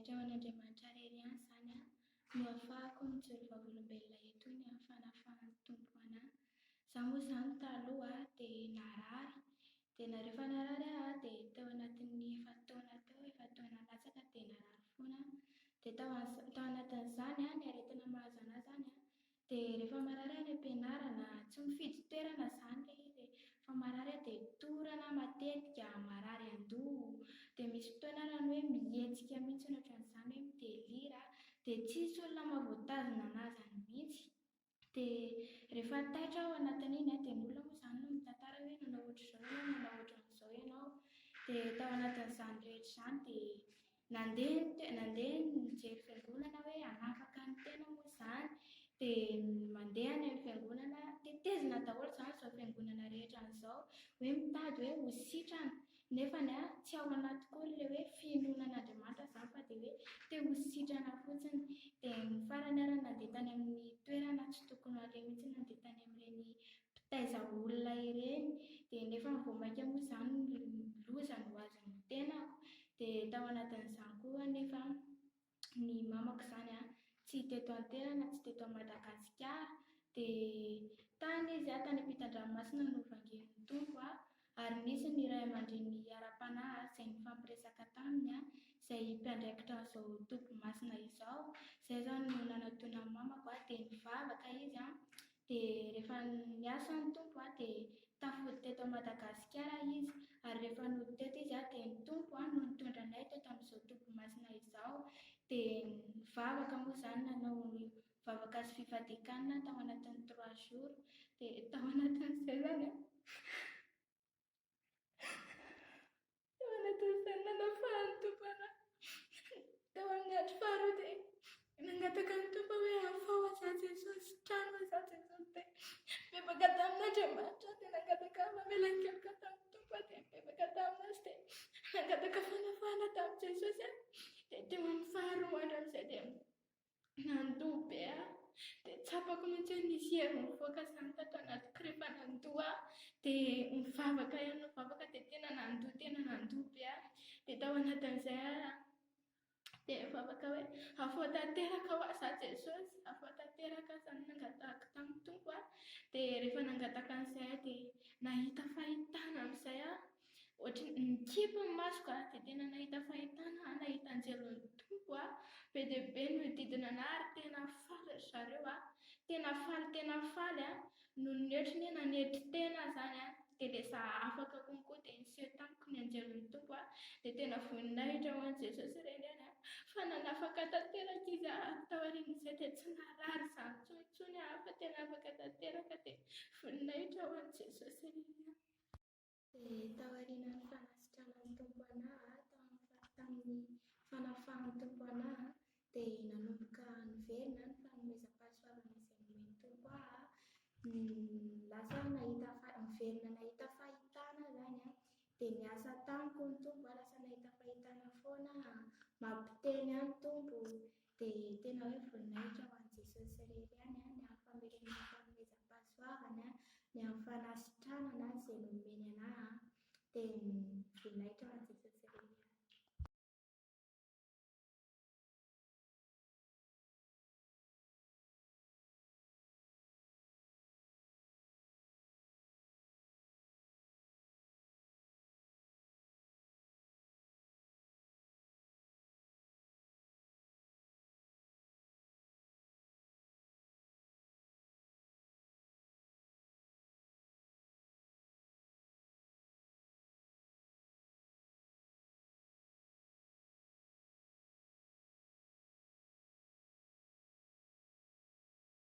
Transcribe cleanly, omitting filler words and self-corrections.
Voninahitra ho an'Andriamanitra irery ihany izany no ahafahako mijoro vavolombelona eto ny amin'ny fanafahan'ny Tompo anà. Izaho moa izany taloha dia narary. Dia na rehefa narary aho dia tao anatin'ny efa-taona teo, efa-taona latsaka dia narary foana aho. Dia tao tao anatin'izany ny aretina mahazo anà izany dia rehefa marary aho any am-pianarana, tsy mifidy toerana izany ilay izy e, fa marary aho dia torana matetika, marary an-doha, dia misy fotoana ary ny hoe mihetsika mihitsy ohatran'izany hoe mi-délire, dia tsisy olona mahavoatazona anà izany mihitsy. Dia rehefa taitra aho anatin'iny dia ny olona moa izany no mitantara hoe nanao ohatr'izao ianao, nanao ohatran'izao ianao. Dia tao anatin'izany rehetra izany dia nandeha ny te- nandeha nijery fiangonana hoe hanafaka ny tena moa izany. Dia mandeha any amin'ny fiangonana, tetezina daholo izany izao fiangonana rehetra izao hoe mitady hoe ho sitrana. Nefany a, tsy ao anatiko ao ilay hoe finoana an'Andriamanitra izany fa dia hoe te ho sitrana fotsiny. Dia ny farany ary nandeha tany amin'ny toerana tsy tokony haleha mihitsy, nandeha tany amin'ireny mpitaiza olona ireny. Dia nefa vao mainka moa izany loza no azon'ny tenako. Dia tao anatin'izany koa anefa ny mamako izany a, tsy teto an-toerana, tsy teto Madagasikara. Dia tany izy a, tany ampitan-dranomasina no novangian'ny Tompo a, ary nisy ny ray aman-dreny ara-panahy izay nifampiresaka taminy, izay mpiandraikitra an'izao toby masina izao. Izay izany no nanatona ny mamako, dia nivavaka izy, dia rehefa niasa ny Tompo dia tafody teto Madagasikara izy, ary rehefa nody teto izy dia ny Tompo no nitondra anay teto amin'izao toby masina izao, dia nivavaka moa izany nanao vavaka sy fifadian-kanina tao anatin'ny trois jours, dia tao anatin'izay izany an, tao anatin'izay nanafahan'ny Tompo anahy, tao amin'ny andro faharoa dia nangataka ny Tompo aho hoe afaho aza Jesosy, sitrano aza Jesosy, dia nibebaka tamin'Andriamanitra aho, dia nangataka famelan-keloka tamin'ny Tompo aho, dia nibebaka tamin'Azy, dia nangataka fanafahana tamin'i Jesosy aho, dia teo amin'ny faharoa andro amin'izay dia Nandoa be aho. Dia tsapako mihitsy hoe nisy hery nivoaka izany tato anatiko rehefa nandoa aho. Dia nivavaka ihany nivavaka dia tena nandoa tena nandoa be aho. Dia tao anatin'izay aho dia nivavaka hoe afaho tanteraka ho ahy izaho Jesosy, afaho tanteraka aho izany nangatahako tamin'ny Tompo aho. Dia rehefa nangataka an'izay aho dia nahita fahitana amin'izay aho. Ohatry ny nikipy ny masoko aho dia tena nahita fahitana aho, nahita anjelin'ny Tompo aho, be dia be nihodidina an'ahy ary tena faly ry zareo a, tena faly tena faly a, noho ny ohatry ny hoe nanetry tena aho izany a, dia lasa afaka konko dia niseho tamiko ny anjelin'ny Tompo a, dia tena voninahitra ho an'i Jesosy ireny ihany a, fa nanafaka tanteraka Izy ahy ary taorian'izay dia tsy narary izany intsony intsony aho fa tena afaka tanteraka dia voninahitra ho an'i Jesosy ireny ihany. Dia taorianan'ny fanasitranan'ny Tompo anà, tamin'ny fanafahan'ny Tompo anà, dia nanomboka niverina ny fanomezam-pahasoavana izay nomen'ny Tompo ahy. Lasa aho nahita, niverina nahita fahitana izany aho. Dia niasa tamiko ny Tompo, lasa nahita fahitana foana aho, mampiteny ahy ny Tompo. Dia tena hoe voninahitra ho an'i Jesosy irery ihany ny amin'ny famerenana fanomezam-pahasoavana, ny amin'ny fanasitranana izay nomeny anà. Dia voninahitra ho an'i Jesosy.